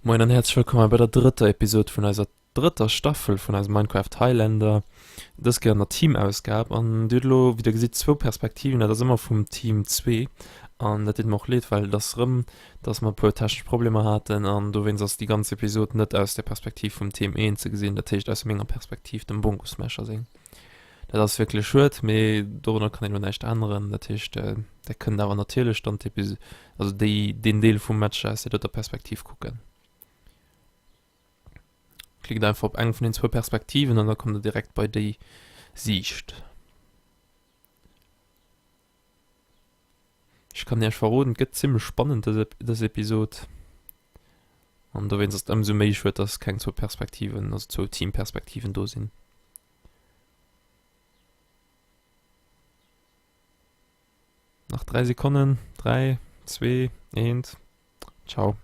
Moien an häerzlech wëllkomm hei bei der drëtter Episod vun eiser drëtter Staffel vun eisem Minecraft Highlander. Dës Kéier an der Team-Ausgab. An dir hutt elo, wéi der gesitt, zwou Perspektiven. Dat ass ëmmer vum Team 2. An dat deet mer och leed, well et ass rëm, dass mer e puer technesch Problemer haten an dowéinst ass déi ganz Episod net aus der Perspektiv vum Team 1 ze gesinn, dat heescht aus menger Perspektiv, dem Bongo Smasher seng. Dat ass wierklech schued, mee dorunner kann een elo näischt änneren. Dat heescht, der kënnt awer natierlech dann d'Epis-, also déi, deen Deel vum Match aus där doter Perspektiv kucken. Klickt einfach op eng vun den zwou Perspektiven an da kommt der direkt bei déi Siicht. Ech kann iech verroden, et gëtt zimmlech spannend dës, dës Episod. An dowéinst ass et ëmsou méi schued, dass keng zwou Perspektiven, also zwou Teamperspektiven do sinn. Nach 3 Sekonnen. 3, 2, 1. Ciao.